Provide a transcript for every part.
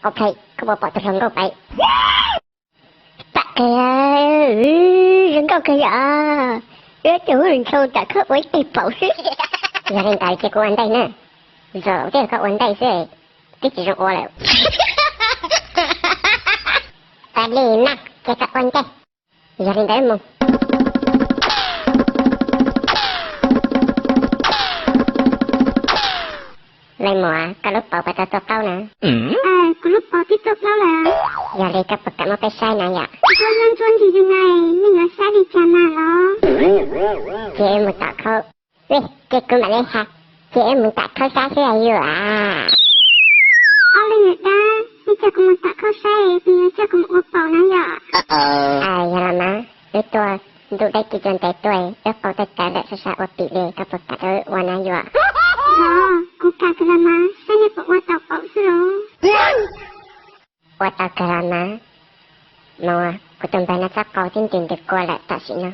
Ok, koj puas pom tus hluas nkauj pem? Tam, zoo nkauj kawg yom. Wb tus hluas nraug tam khawb ua ib teg paum xwb. Yog li ntawd ces kuv ua ntej na. Zaum twb yog koj ua ntej xwb, twb tsis zoo ua lawm. Ua li na, ces koj ua ntej. Yog li ntawd mus. Leej muam, koj lub paus puas tau tuaj plaub na? Kuv lub paus twb tuaj plaub lawm. Yog li koj puas kam muab peb saib na yom? Ntsuab ntsuab ntsuab nti zoo na, nej yuav saib li cas mas los? Ces wb mus tom khaub. Ces kuv mam li hais, ces wb mus tom khaub saib xwb yuav. Ob leeg niam dab, nej coj kuv mus tom khaub saib, kuv yuav coj kuv mus ua paus na yom? Yog los mas, wb tuaj ntuj deb ci cuag ntev tuaj, wb paus tawv tawv lawm, sab sab ua pim li, koj puas kam rau wb ua na yuav? Los, kuv kam kawg los mas, saib nej puas ua tau paus xwb los. Ua tau kawg los mas. Mas kuv tus npawg no txoj qau twb ntws ntws kua lawm tam sim no.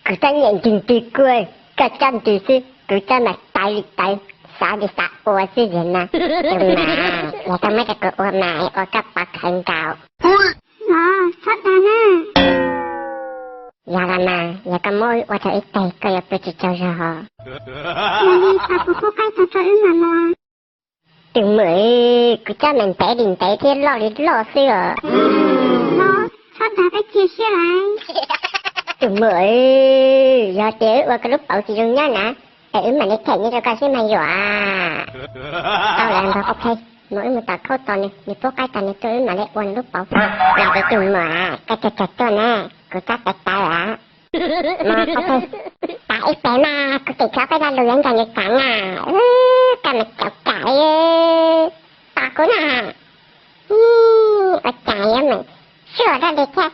Kuv txoj niam ntws ntws kua, koj txoj ntws xwb, kuv txoj mas tawv li tawv, xav li xav ua xwb yog na. Tus mas, yog koj muab rau kuv ua mas ua koj pov khawv nkaus. Los, txhob dag na. Yog los mas, yog koj muab wb ua tau ib teg koj yuav pw tsis tsaug zog hos. Yog li thov kuv pub qaib tag rau wb mam los. Tus muam, kuv txoj mas ntev li ntev thiab loj li loj xwb os. Los, txhob dag, koj cia siab lawm. Tus muam, yog tias wb ua koj lub paus tsis zoo nyob na, es wb mam li them nyiaj rau koj xwb mas yuam. Tau lawm npawg, ok, mas wb mus tom khaub tos nws, nws pub qaib tas nws tuaj wb mam li ua nws lub paus. Los ces tus muam, koj txhob txhob tuaj na, kuv txhob tawv tawv lawm. Mas, ok, tas ib pliag mas kuv tim khawb peb lo lus yuav nrog nws tham na. Koj mas txaus kam li. Tos kuv na. Ua cas yuav meem suaj dab li thiab.